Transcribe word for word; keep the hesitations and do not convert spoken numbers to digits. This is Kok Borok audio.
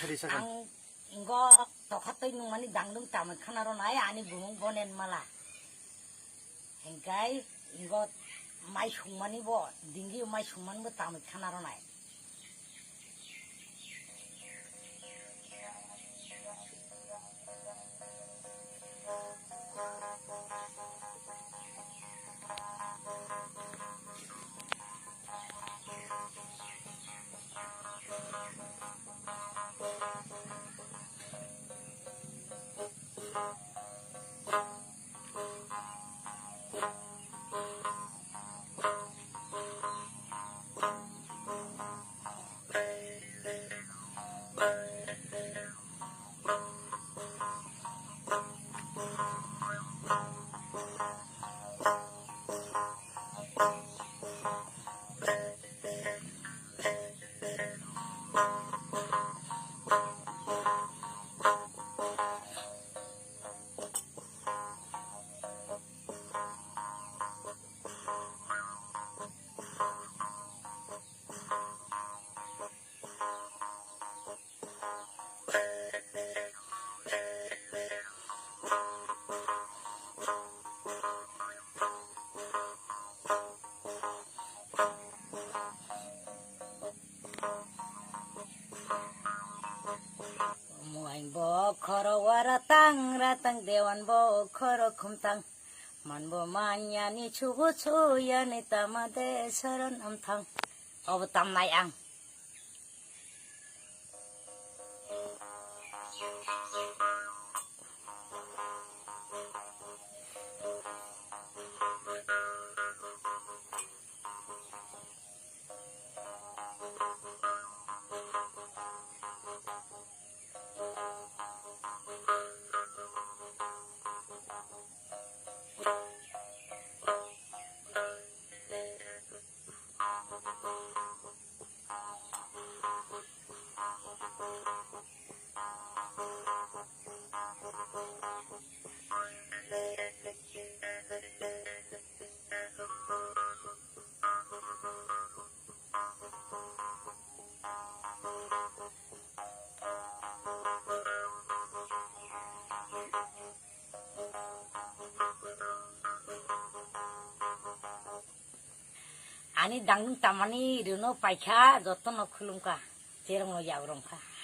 Ang ingo tokha twi nungmani dangdung tamwi khana rwnai ani bumung Bonen Mala. Hingkai ingo mai sungmani bo, dingi mai sungmani bo tamwi khana rwnai. Muaing bo khoro wara tang ratang dewan bo khoro khumtang. Man bo manyani chubu chuyani tamade saron amthang. Obo tamnai ang. Ani dangdung tamani rwno paikha, jotono khulumkha, cherokno yabrongkha.